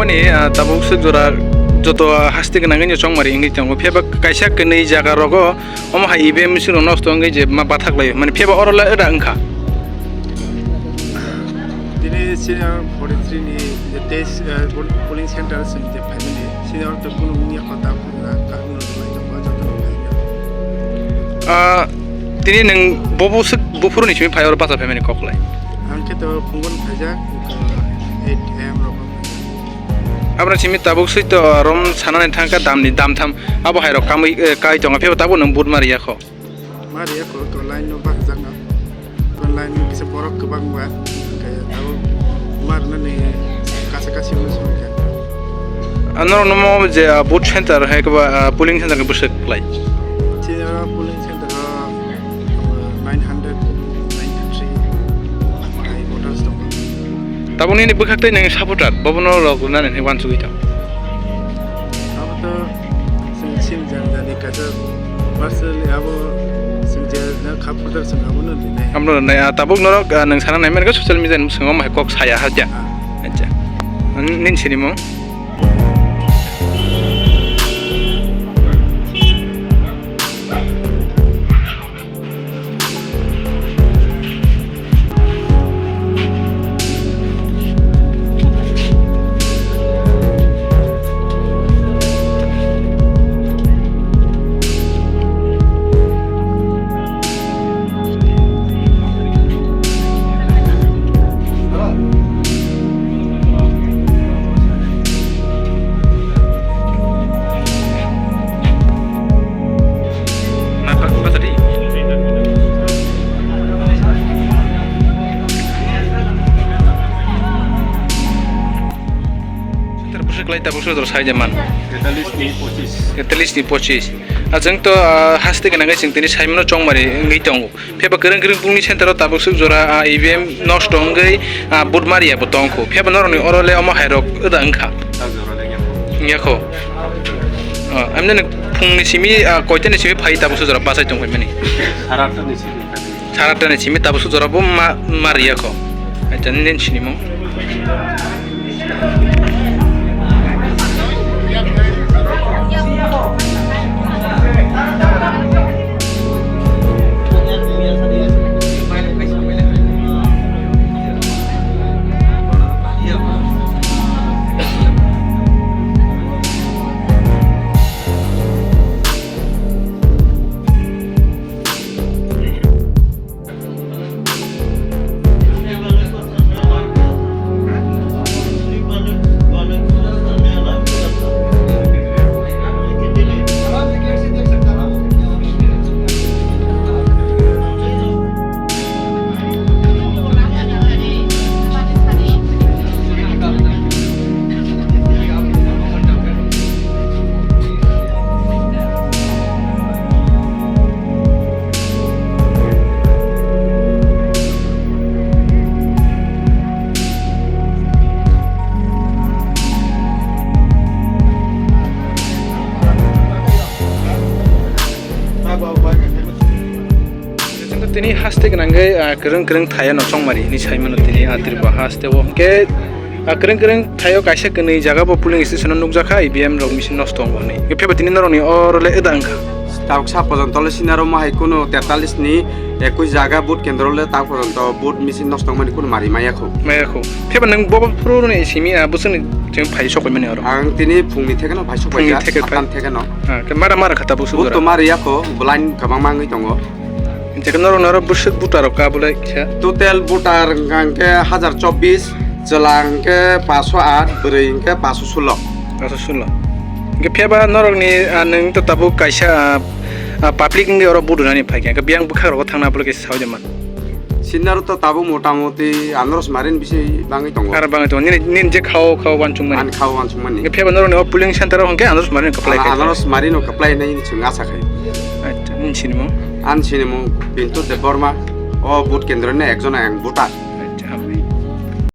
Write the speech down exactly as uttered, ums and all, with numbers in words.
Ani, ah, tabuk swk jora joto, ah, haste gwnangwi no chongmari wngwi tongo. Phiya ba kaisa kwnwi jaga rogo omo hai E V M machine rok nosto wngwi je ma bathak laio. Mani phiya ba oro le wda wngkha. Tini senior forty three ni je test, eh, pol-, polling center sini je phaimani. Senior to kunu wngya kho ta phunga, ka wngno lai tongma joto no phaimani. Ah, tini nwng bobo swk buphuru ni simi phai oro bacha phaimani kok lai. Ang khe to phungon phaijak, eight A M rok. Aboni simi tabuk swi to rom sanani thangkha damni damtham. Abo hai rok kamwi, eh, kai tongo, phiya bo tabuk nwng but mariya kho. Mariya kho, to line no bahajak no. To line no kisa borok kwbang ba, hwnkhe tabuk marnani kasa kasi wngwi songkha. Ah, norok no mo je, ah, vote center hai kwba, ah, polling center khe bwswk klai? Chini oro polling center o, ah, nine hundred ninety three hai voters tongo. Tabuk nini bwkhak tei nini supporter, bobono rok nani hinwi uansugwi tong. Abo to Chwng chini jani jani kaisa personally abo chwng je na kha phurjak chwng abono rinai. Abono rinai, ah, tabuk norok, ah, nwng sana nai mankha social media ni bwskango omo hai kok saya ha kya? Ah. Acha. Nini sinimung? Center bwswk lai tabuk sodor sai de man. Tetallis ni pochis. Tetallis ni pochis. Ah, chwng to, ah, haste gwnang khe chwng tini saimano chongmari wngwi tongo. Phiya ba kwrwng kwrwng bungni center o tabuk swk jora, ah, E V M nosto wngwi, ah, vote mariya bo tongkho. Phiya ba norokni oro le omo hai rok wda wngkha. Wngya kho. Ah, amne nwng phungni simi, ah, koitani simi phai tabuk swk jora bachai tongphai mani? Sara atta ni simi. Sara atta ni simi tabuk swk jora bo ma, mariya kho. Acha, nini sinimung? Tini haste gwnangwi, ah, kwrwng kwrwng thaio no chongmari hinwi saimano tini, ah, Tripura haste o. Hwnkhe, ah, kwrwng kwrwng thaio kaisa kwnwi jaga bo polling station o nukjakha, E V M rok machine nosto wngo hinwi. Hwnkhe phiyaba tini norokni oro le wda wngkha. Tabuk sa pojonto le sinaro mo hai kunu tetallis ni ekwis jaga vote kendro le ta pojonto vote machine nosto wngmani kunu mari maya kho. Maya kho. Phiyaba nwng bo phuru ni simi, ah, bwswkni chwng phai sok paimani oro? Ang tini phungni thekeno phai sok paijak, phungni theke phai. Satam thekeno. Ah, khe mara mara kha tabuk sudara. Vote to mari yakho, blind kwbangma wngwi tongo. Hingke norok norok bwswk buta rok ka bole kisa? Total buta hingke hajar chobbish, chwla hingke paso aat, bwrwi hingke paso sulo. Paso sulo. Hingke phiyaba norok ni, ah, nwng to tabuk kaisa, ah, ah, public wngwi oro budunani phaikha, hingke biyang bwkhak rogo thangna bole kisa saui de man. Sinaro to tabuk motamoti andros marin bisi bangwi tongo. Aro bangwi tongo. Nini, nini je khao, khao wansukmani? Ani khao wansukmani. Hingke phiyaba norok ni o polling center o hingke andros marin kwplai khai. Andros marin o kwplai hinwi chwng asa khai. Acha, nini sinimung? Ani sinimung Pintu Debbarma, o vote kendro ni ekjon ang voter.